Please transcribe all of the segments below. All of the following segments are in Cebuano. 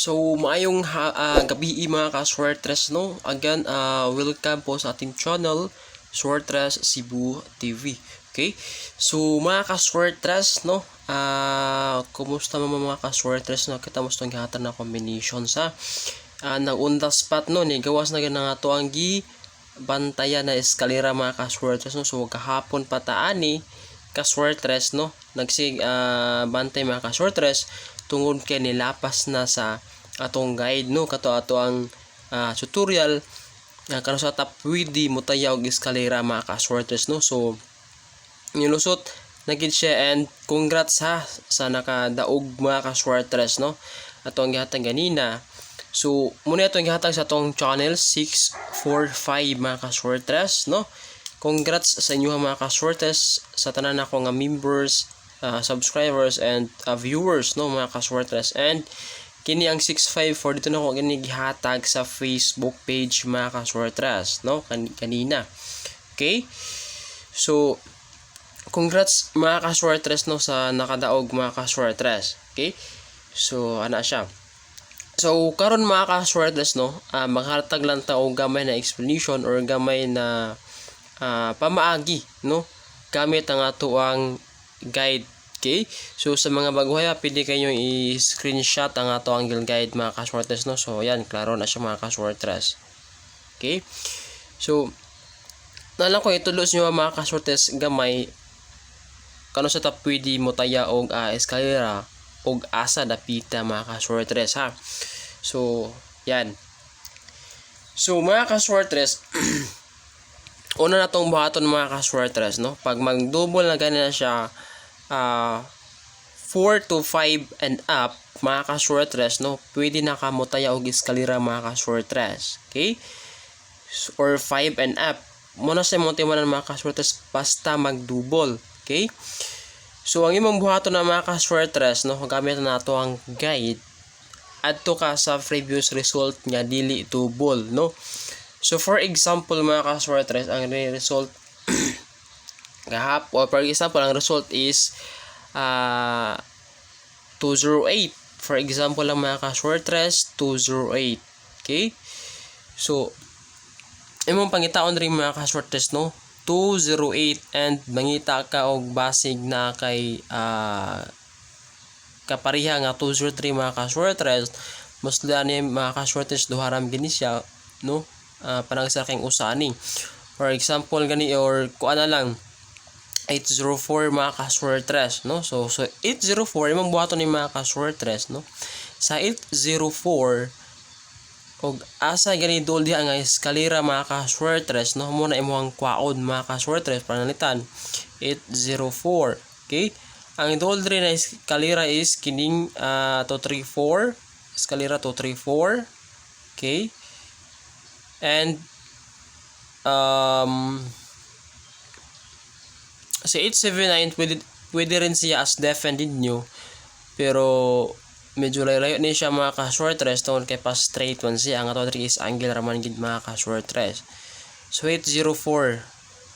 So, maayong gabi, mga ka-Swertres, no? Again, welcome po sa ating channel, Swertres Cebu TV. Okay? So, mga ka-Swertres, no? Kumusta mo, mga ka-Swertres, no? Kita mo itong gihatag na combination sa nag on the spot, no? Ni gawas na gana nga to ang gi bantayan na eskalera, mga ka-Swertres, no? So, kahapon pa ta ani, ka-Swertres, no? Nagsig bantay, mga ka-Swertres, tungod kay nilapas na sa atong guide, no, kato ato ang tutorial kanus-a ta pwede mo taya og eskalera, mga ka-Swertres, no? So nilusot na gid siya and congrats ha sa nakadaog, mga ka-Swertres, no, ato ang gihatag ganina. So muna atong gihatag sa atong channel 645, mga ka-Swertres, no? Congrats sa inyo, mga ka-Swertres, sa tanan nako nga members, subscribers and viewers, no, mga ka-Swertres. And kini ang 654 dito na ko gani gihatag sa Facebook page, mga ka-Swertres, no, kanina. Okay, so congrats, mga ka-Swertres, no, sa nakadaog, mga ka-Swertres. Okay, so ana siya. So karon, mga ka-Swertres, no, maghatag lang ta og gamay na explanation or gamay na pamaagi, no, gamit ang ato ang guide. Okay, so sa mga baguhay, pwede kayong i-screenshot ang ato angle guide, mga ka-Swertres, no? So yan, klaro na siya, mga ka-Swertres. Okay, so nalang ko itulo sa inyo, mga ka-Swertres, gamay kanus-a ta pwede mo taya og eskalera og asa dapita, mga ka-Swertres, ha. So yan. So mga ka-Swertres, una na tong buhaton, mga ka-Swertres, no, pag mag-double na gani na siya, 4 to 5 and up, mga ka-Swertres, no, pwede na ka motaya og eskalera, mga ka-Swertres. Okay? Or 5 and up. Muna sa imong timanan, mga ka-Swertres, basta mag-double. Okay? So ang imong buhaton na, mga ka-Swertres, no, gamit na nato ang guide, adto ka sa previous result nga dili double, no? So for example, mga ka-Swertres, ang result gahap or for example, ang result is 208. For example lang, mga ka-Swertres, 208. Okay? So imong pangitaon rin, mga ka-Swertres, no, 208, and mangita ka og basig na kay kapareha nga 203, mga ka-Swertres. Mostly ani, mga ka-Swertres, duha ra gini siya, no, panang sa kay usa ani, for example gani, or kuan na lang, 804, mga ka-Swertres, no? So 804 imong buhaton ni, mga ka-Swertres, no? Sa 804 og asa gani duol diha nga eskalera, mga ka-Swertres, no, mo na imong kwaon, mga ka-Swertres. Pananglitan 804. Okay, ang duol diri na eskalera is kining 234, eskalera 234. Okay, and si 879, pwede rin siya as defended nyo, pero medyo layo-layo ni siya, mga ka-Swertres, tungod kay pa straight man siya. Ang ato diri is angle raman gid, mga ka-Swertres. So 804,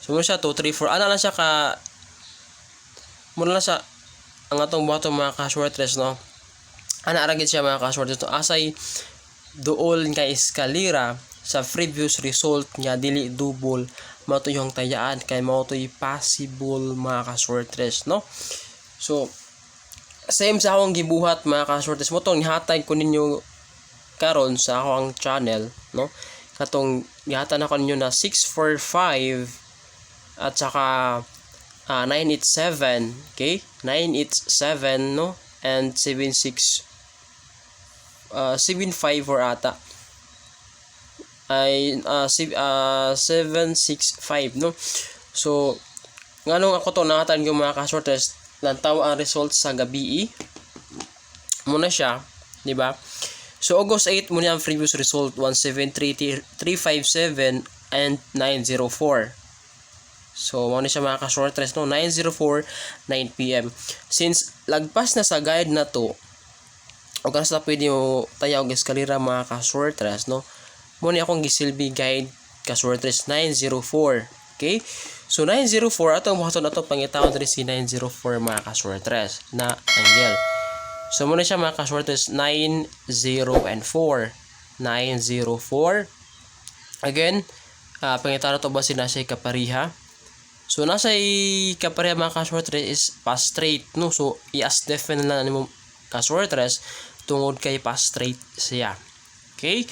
so mo siya 234, ana lang siya ka mo lang siya ang atong buhaton, mga ka-Swertres, no? Ana ra gid siya, mga ka-Swertres, no? Asay duol nga eskalera sa previous result nga dili double, mao to yung tayaan kay mao to'y possible, mga ka-Swertres, no? So same sa akong gibuhat, mga ka-Swertres, mo tong gihatag ko ninyo karon sa akong channel, no, katong gihatag nako ninyo na 645 at saka 987. Okay, 987, no, and 76 754 ata ay 765, no? So nganong ako to nakatan yung, mga ka-Swertres, lantaw ang result sa gabi muna siya, di ba? So August 8 muna ang previous result, 173, 357 and 904. So mo na siya, mga ka-Swertres, no, 904, 9 p.m. Since lagpas na sa guide na to o sa pwede mo taya og eskalera, mga ka-Swertres, no, mo ni akong gisilbi guide, ka-Swertres, 904. Okay, so 904 atong buhaton, ato pangitaon diri si 904, mga ka-Swertres, na angle. So mao na siya, mga kaswertes, 9, 0 and 4. 9, 0, 4. Again, pangitara to ba sila siya kapariha? So nasa kapareha, mga kaswertres, is pa-straight, no? So i-as definite na nimo, kaswertres, tungod kay pa-straight siya. Okay?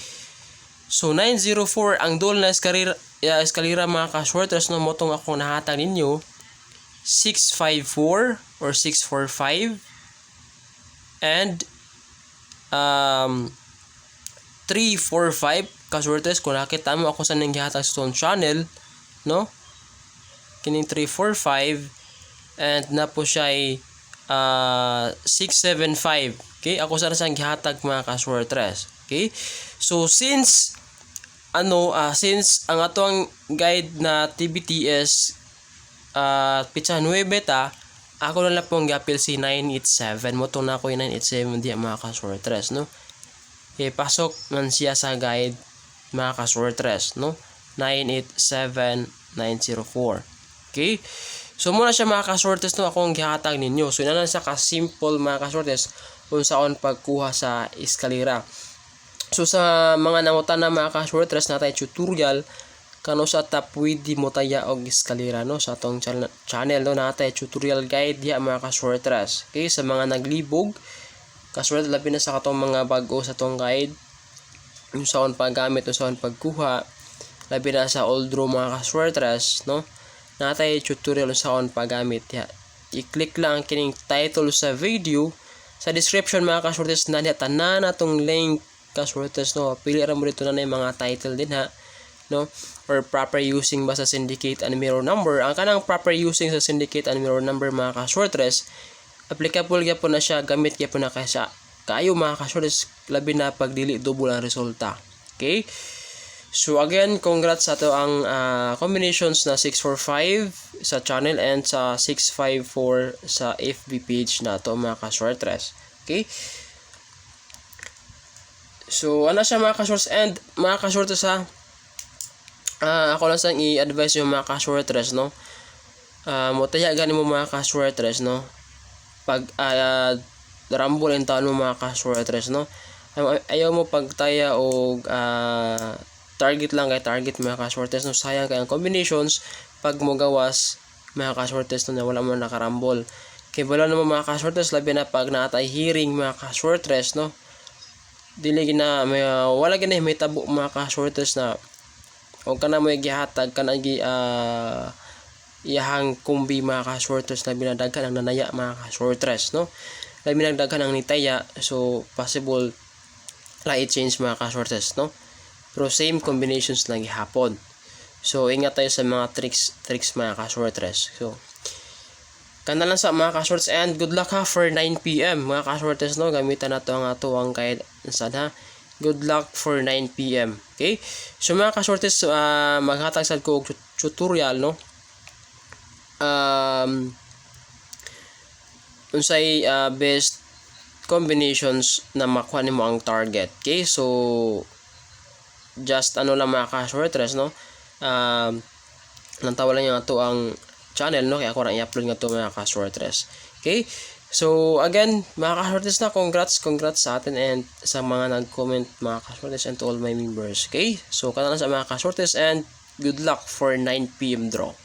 So 904 ang duol na eskalera, mga kaswertres, no, mao tong akong nahatag ninyo, 654 or 645 and 345, kaswertres. Kung nakita mo ako sa nang gihatag sa atong channel, no, kining 345 and na po siya ay 675. Okay, ako sana siyang gihatag, mga kaswertres. Okay, so since ano since ang ato ang guide na TBTS pitsa 9 ta, ako na lang pong giapil si 987 mao tong na ako yung 987 diya, mga kaswertres, no? Eh, pasok man siya sa guide, mga kaswertres, no? 987904. Okay, so mao na siya, mga kaswertes, no, akong gihatag ninyo. So ina lang siya ka-simple, mga kaswertes, kung saon pagkuha sa eskalera. So sa mga nangutana, mga kaswertres, natay tutorial kano sa ta pwede mo taya og eskalera, no, sa atong channel, no, natay tutorial guide diha, mga kaswertres. Okay, sa mga naglibog, kaswerte, labi na sa katong mga bag-o sa atong guide, yung saon paggamit o saon pagkuha, labi na sa all draw, mga kaswertres, no, natay tutorial saon paggamit diha. I-click lang ang kining title sa video sa description, mga kaswertes, na niya tanan natong link, kaswertes, no. Pili ra mo dito na yung mga title din ha, no, or proper using ba sa syndicate and mirror number. Ang kanang proper using sa syndicate and mirror number, mga kaswertres, applicable gyapon na siya, gamit gyapon na kay siya kaayo, mga kaswertres, labi na pag dili double ang resulta. Okay. So again, congrats sa ato ang combinations na 645 sa channel and sa 654 sa FB page na to, mga kaswertres. Okay? So ano siya, mga kaswertres, and mga kaswertres ha, ako lang sang i-advise yung mga kaswertres, no. Motaya gani mo, mga kaswertres, no. Pag rumble in taon mo, mga kaswertres, no. Ayaw mo pagtaya og target lang kay target, mga kaswertes, no. Sayang kay ang combinations pag mo gawas, mga kaswertes, no, na wala mo nakarambol kay wala naman, mga kaswertes, labi na pag naatay hearing, mga kaswertes, no. Dili gina may wala gina may tabo, mga kaswertes, na og kana mo gihatag kana gi iyahang kumbi, mga kaswertes, na binadaghan ang nanaya, mga kaswertes, no, labi na daghan ang nitaya. So possible la i-change, mga kaswertes, no, pero same combinations lang gihapon. So ingat tayo sa mga tricks tricks, mga kaswertres. So kana lang sa mga kaswertes, and good luck ha for 9 p.m., mga kaswertes, no. Gamitan nato ang ato ang guide sad ha. Good luck for 9 p.m. Okay, so mga kaswertes, maghatag sad ko og tutorial, no, unsay best combinations na makuha nimo ang target. Okay, so just ano lang, mga kaswertres, no, lantawa lang yung ato ang channel, no, kaya ako rang i-upload nga to, mga kaswertres. Okay, so again, mga kaswertres na, congrats, congrats sa atin and sa mga nag-comment, mga kaswertres, and to all my members. Okay, so kana lang sa mga kaswertres, and good luck for 9 p.m. draw.